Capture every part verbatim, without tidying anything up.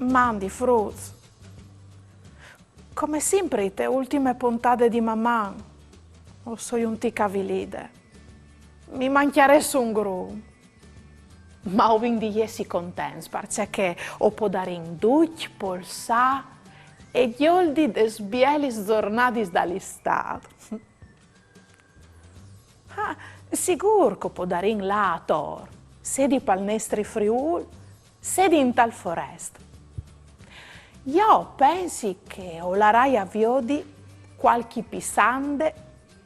Mandi fruts. Come simpri te ultime pontade di Maman, o soi un tic avilide. Mi mancjarès un grum. Ma o vin di jessi contents, parcè che o podarìn ducj polsâ e gjoldi des bielis zornadis dal Istât. Ah, sigûr che o podarìn lâ ator, sedi pal nestri Friûl, sedi intal forest. Jo o pensi che o larai a viodi cualchi pissande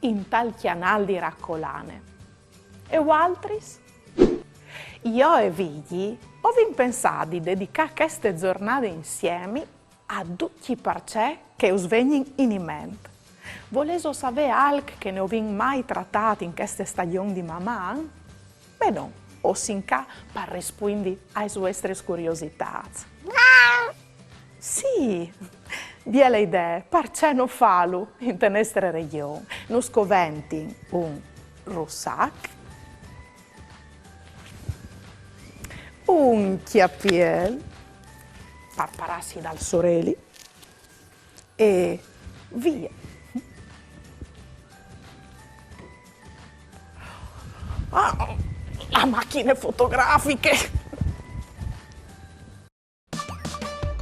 intal cjanâl di Racolane. E vualtris? Jo e Vigji o vin pensât di dedicâ cheste zornade insiemi a ducj i parcè che us vegnin in ment. Volêso savê alc che no vin mai tratât in cheste stagjon di Maman? Benon, o sin ca par rispuindi aes vuestris curiositâts. Sì, biele idee, parcè no fâlu inte nestre regjon? Nus coventin un russac, un cjapiel, par parâsi dal soreli, e vie. Ah, la machine fotografiche!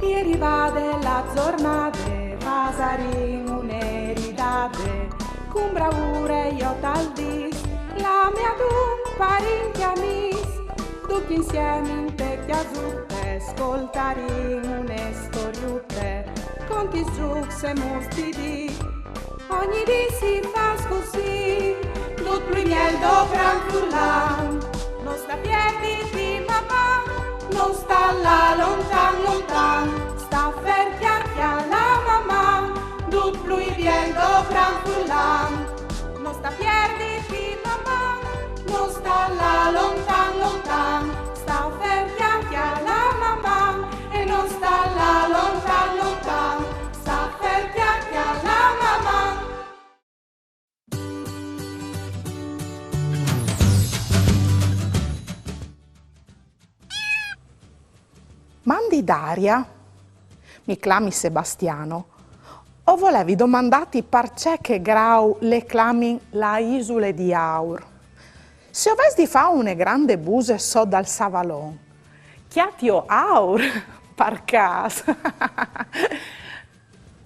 E rivade la zornade, fasarìn une ridade, cun braure jo tal dîs, clamìn adun parint e amîs, ducj insiemi inte cjasute, scoltarìn une storiute, contis, zûcs e mûts di dì. Ogni dì si fâs cussì, dut plui biel dopran furlan. No sta pierditi, Maman, no sta lâ lontan, lontan. Sta fer, cjale, cjale Maman, dut plui biel dopran furlan. No sta pierditi, Maman, no sta lâ lontan, lontan. Sta fer, cjale, cjale Maman, e no sta lâ lontan, lontan. Sta fer, cjale, cjale Maman. Mandi Daria, mi clami Sebastiano. O volevi domandâti parcè che Grau le clamin la isule di Aur. Se o ves di fâ une grande buse sot dal savalon, cjatio aur, par câs?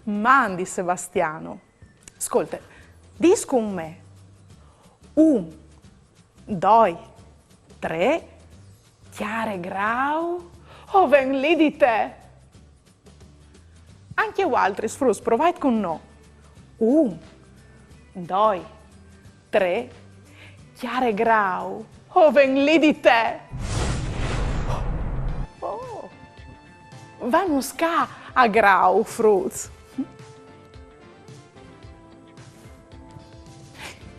Mandi Sebastiano. Scolte, dîs cun me. Un, doi, trê, cjale Grau, o ven li di te. Ancje vualtris fruts, provait cun nô. Un, doi, trê, cjale Grau, o ven li di te. Oh. Vemus ca a Grau, fruts.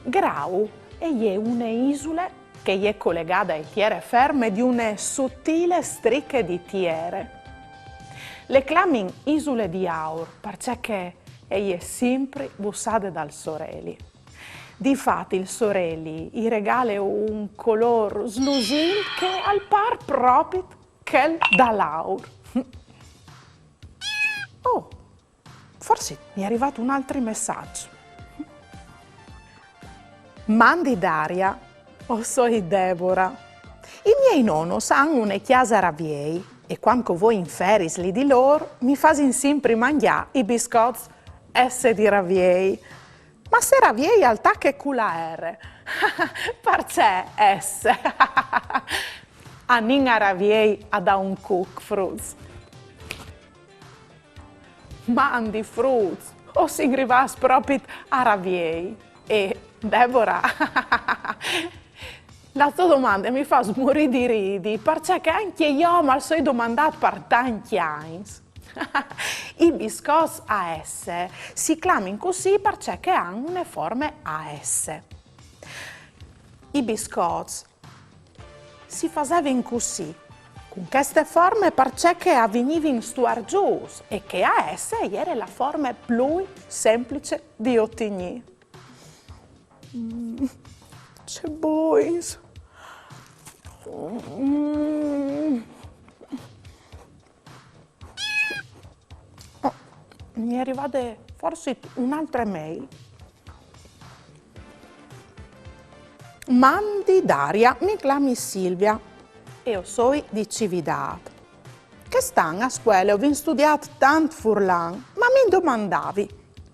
Grau e je une isule che e je colegade ae tiere ferme di une sutile striche di tiere. Le clamin isule di Aur, parcè che e je simpri bussade dal soreli. Difat il soreli i regale un colôr slusîl che al pâr propit chel dal aur. Oh, forsit mi è rivât un altri messaç. Mandi Daria, o soi Debora. I miei nonos a àn une cjase a Raviei e cuant che o voi in feriis li di lôr mi fasin simpri mangjâ i biscots S di Raviei. Ma se Raviei al tache cu la R, parcè S? Anìn a Raviei a dâ un cuc, fruts. Mandi fruts, o sin rivâts propit a Raviei. E Debora, la tô domande mi fâs murî di ridi, parcè che ancje jo mal soi domandât par tancj agns. I biscots A S si clamin cussì parcè che a àn une forme A S. I biscots si fasevin cussì, cun cheste forme, parcè che a vignivin stuargiûts e che A S e jere la forme plui semplice di otignî. Mm, ce buins! Mm. mi è rivade forsit un'altra email. Mandi Daria, mi clami Silvia e o soi di Cividât. Chest an a scuele o vin studiât tant furlan, ma mi domandavi,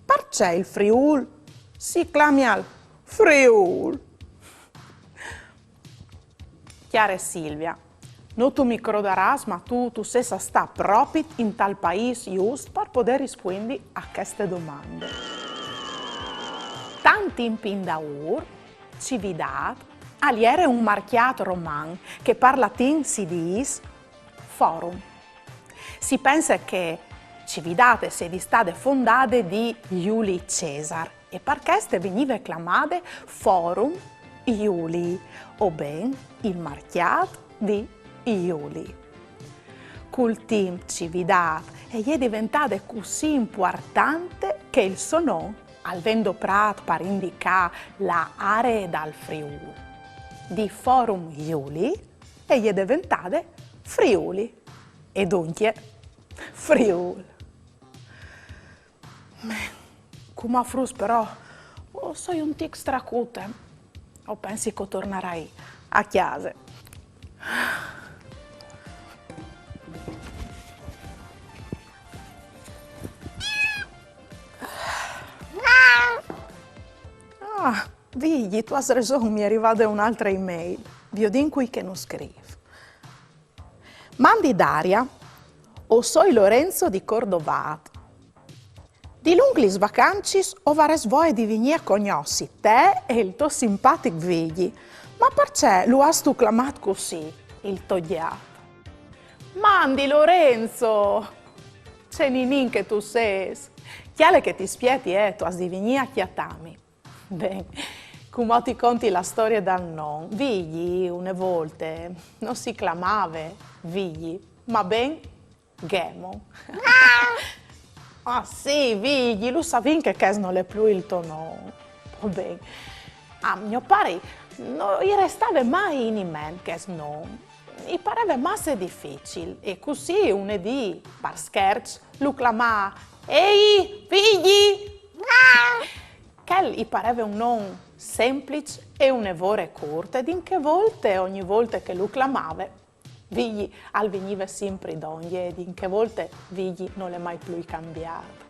parcè il Friûl si clamial Friûl? Cjare Silvia, no tu mi crodarâs, ma tu, tu sês a stâ propit intal paîs just par podê rispuindi a cheste domande. Tant timp indaûr, Cividât al jere un marcjât roman, che par latin si dîs forum. Si pense che Cividât e sedi stade fondade di Juli Cesar e par chest e vignive clamade Forum Iulii, o ben il marcjât di Juli. Cul timp Cividât e je deventade cussì impuartante che il so non al ven doprât par indicâ la aree dal Friûl. Di Forum Iulii e je deventade Friuli. E duncje, Friûl. Meh, cumò fruts però, o soi un tic stracute. O pensi che o tornarai a cjase. Ah, Vigji, tu âs reson, mi è rivade un'altra email. Viodìn cui che nus scrîf. Mandi Daria, o soi Lorenzo di Cordovât. Dilunc lis vacancis o varès voie di vignî a cognossi te e il to simpatic Vigji. Ma parcè lu âstu clamât cussì, il to gjat? Mandi Lorenzo! Ce ninin che tu sês! Cjale che ti spieti, eh, tu âs di vignî a cjatâmi. Ben, cumò ti conti la storie dal non. Vigji, une volte, no si clamave Vigji, ma ben Ghemo. Ah sì, Vigji, lu savìn che chest nol è plui il to non. Va ben. A gno pari no i restave mai in ment chest non. I pareve masse dificil e cussì une dì, par scherç, lu clamà: «Ehi, Vigji!» Chel i pareve un non sempliç e une vore curt, e di in chê volte, ogni volte che lu clamave, Vigji al vignive simpri dongje, e di in chê volte Vigji nol è mai plui cambiât.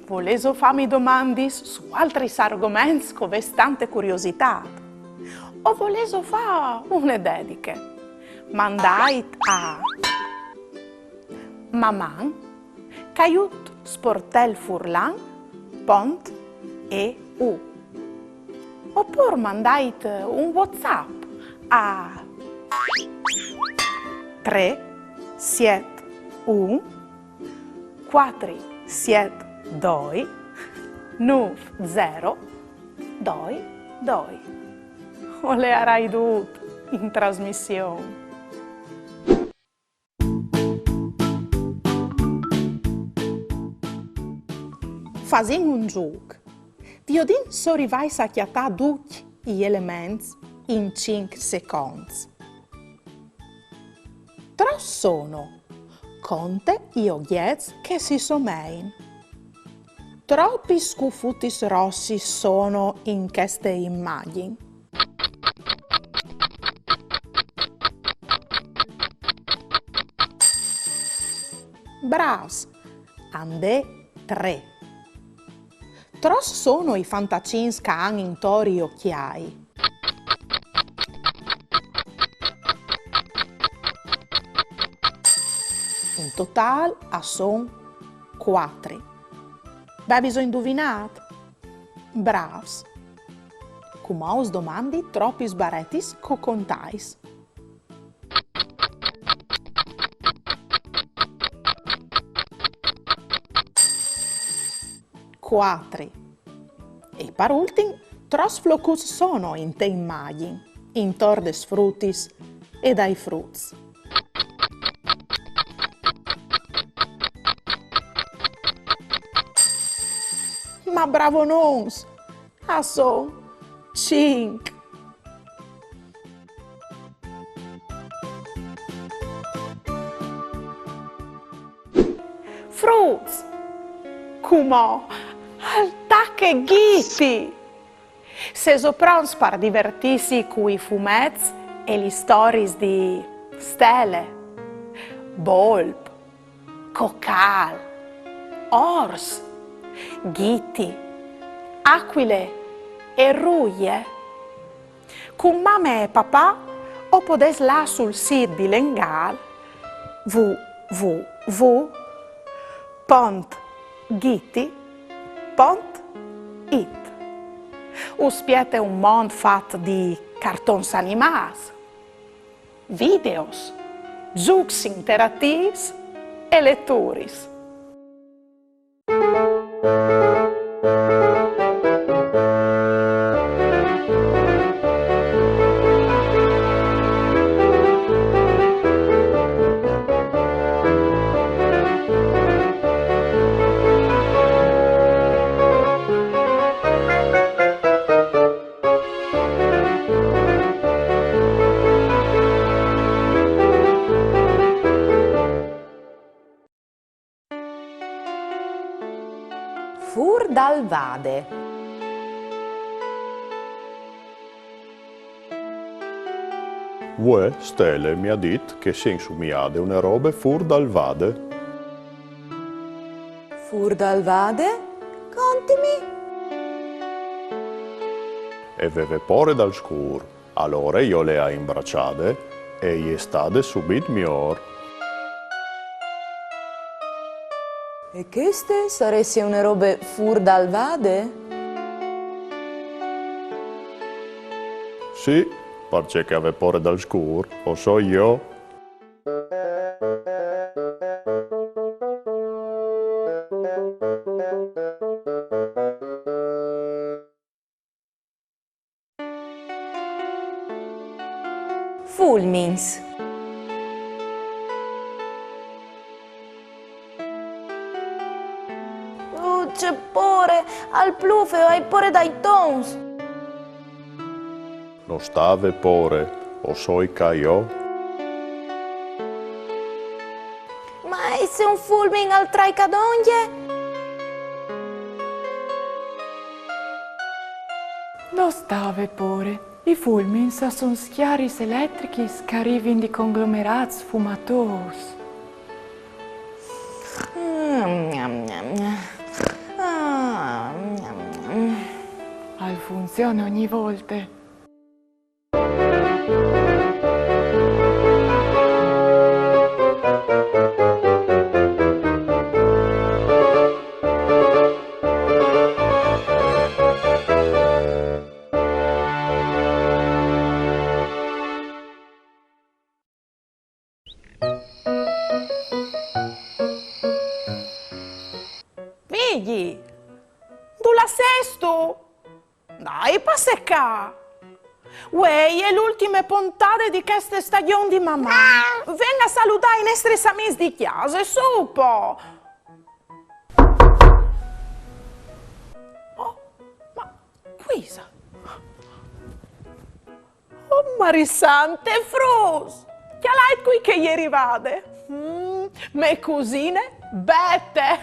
Volêso fâmi domandis su altris argoments che o vês tante curiositât? O volêso fâ une dediche? Mandait a maman caiut sportelfurlan pont eu. Opûr mandait un WhatsApp a trê siet un cuatri siet doi nûf zero doi doi. O leiarai dut in trasmission. Fasìn un zûc. Viodìn se o rivais a cjatâ ducj i elements in cinc seconts. Trops sono? Conte i ogjets che si somein. Tropis scufutis rossis sono in cheste imagjin? Brâfs, a 'nd è trê. Trops sono i fantacins che a àn intor i ocjâi? In totâl a son cuatri. Vêso induvinât? Brâfs! Cumò us domandi tropis baretis che o contais. Cuatri. E par ultin, trops flocuts sono inte imagjin, intor des frutis e dai fruts? Ma bravonons! A son cinc! Fruts! Cumò al tache Ghiti! Sêso pronts par divertîsi cui fumets e lis storiis di Stele, Bolp, Cocâl, Ors, Ghiti, Acuile e Ruie? Cun mame e papà o podês lâ sul sît bilengâl w w w pont ghiti pont it. Us spiete un mont fat di cartons animâts, videos, zûcs interatîfs e leturis. Fûr dal vade. Vuê Stele mi à dit che sìn sumiade une robe fûr dal vade. Fûr dal vade? Contimi. E veve pôre dal scûr. Alore jo le ai imbraçade e e je stade subit miôr. E cheste saressie une robe fûr dal vade? Sì, parcè che a vê pôre dal scûr o soi jo. Fulmins. Uh, ce pôre! Al plûf e o ai pôre dai tons! No sta vê pôre, o soi ca jo. Ma e se un fulmin al traiche dongje? No sta vê pôre, i fulmins a son scjaris eletrichis che a rivin di conglomerâts fumatôs. Mm, gnam, gnam, gnam. Ah, gnam, gnam. Al funzione ogni volte. Vigji, dulà sêstu? Dai, passe ca! Vuê e je l'ultime pontade di cheste stagjon di Maman! Ven a saludâ i nestris amîs di cjase, sù po! Oh, ma cui isal? Oh, Marie Sante, fruts! Cjalait cui che e je rivade! Mm, mê cusine Bete!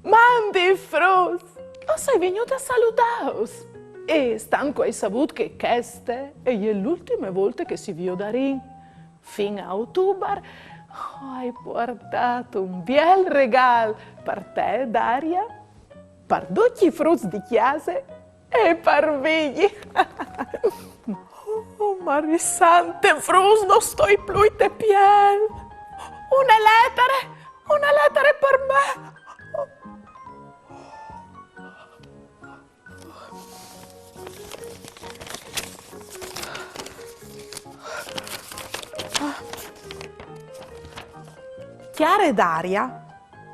Mandi, fruts! O soi vignude a saludâus! E stant che o ai savût che cheste e je l'ultime volte che si viodarìn fin a Otubar, o ai puartât un biel regâl par te, Daria, par ducj i fruts di cjase e par Vigji. Oh, Marie Sante, fruts, no stoi plui te piel. Une letare, une letare par me. Cjare Daria,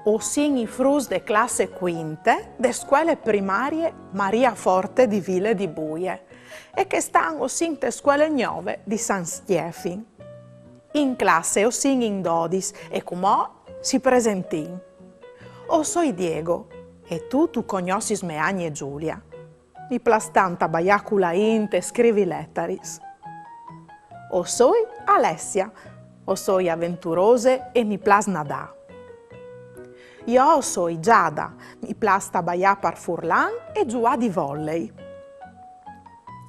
o sin i fruts de classe cuinte de scuele primarie Maria Forte di Vile di Buie, e chest an o sin te scuele gnove di San Stiefin. In classe o sin in dodis e cumò si presentìn. O soi Diego e tu tu cognossis mê agne Giulia. Mi plâs tant a baiâ cu la int e scrivi letaris. O soi Alessia, o soi aventurose e mi plâs nadâ. Jo o soi Giada, mi plâs tabaiâ par furlan e zuâ di volley.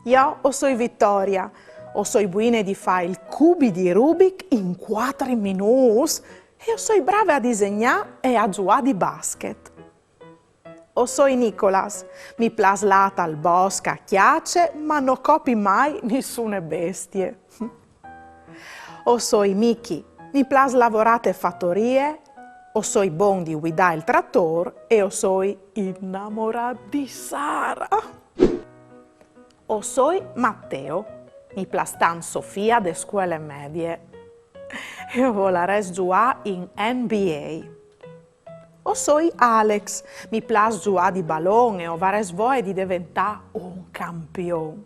Jo o soi Vittoria, o soi buine di fâ il cubi di Rubik in cuatri minûts e o soi brave a disegnâ e a zuâ di basket. O soi Nicolas, mi plâs lâ tal bosc a cjace, ma no copi mai nissune bestie. O soi Miki, mi plâs lavorâ te fatorie, o soi bon di guidâ il tratôr e o soi inamorât di Sara. O soi Matteo, mi plâs tant Sofia de scuele medie e o volarès zuâ in N B A. O soi Alex, mi plâs zuâ di balon e o varès voie di deventâ un campion.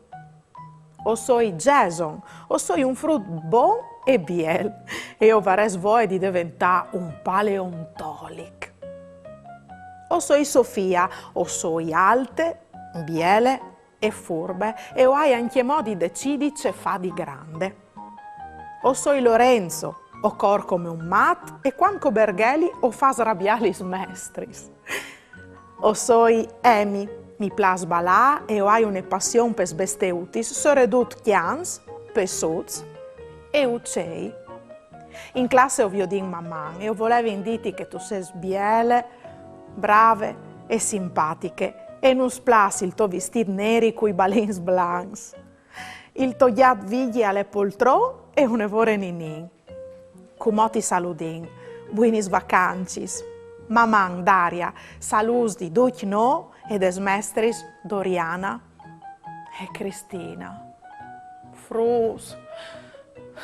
O soi Jason, o soi un frut bon e biel e o varès voie di deventâ un paleontolic. O soi Sofia, o soi alte, biele e furbe e o ai ancjemò di decidi ce fâ di grande. O soi Lorenzo, o cor come un mat e cuant che o bergheli o fâs rabiâ lis mestris. O soi Emi, mi plâs balâ e o ai une passion pes besteutis, soredut cjans, pessuts e ucei. In classe o viodìn Maman e o volevin dîti che tu sês biele, brave e simpatiche e nus plâs il to vistît neri cui balins blancs. Il to gjat Vigji al è poltron e une vore ninin. Cumò ti saludìn. Buinis vacancis. Maman, Daria, salûts di ducj nô e des mestris Doriana e Cristina. Fruts,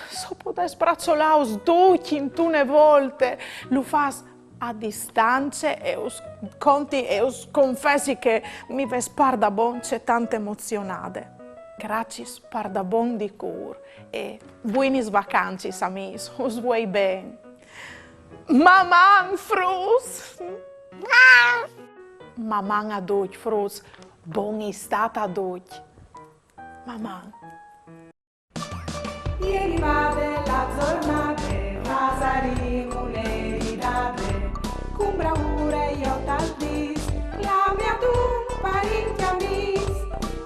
se o podès braçolâus ducj intune volte, lu fâs a distance e us conti e us confessi che mi ves pardabon cetante emozionade. Graciis pardabon di cûr e buinis vacancis, amîs, us vuei ben. Maman, fruts! Maman a ducj, fruts, bon istât a ducj. Maman. Ieri va bela zornade, fasarìn une ridade, cun braure jo tal dîs, clamìn a ducj parint e amîs,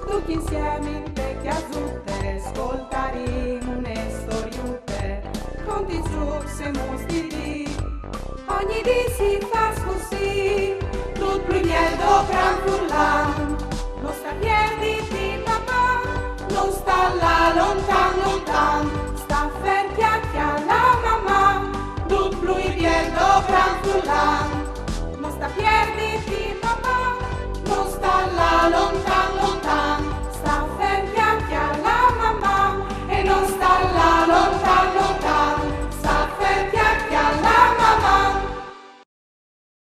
ducj insiemi inte cjasute, scoltarìn une storiute, conti zûcs e muts di dì, ogni dì si fâs cussì, dut plui biel do gran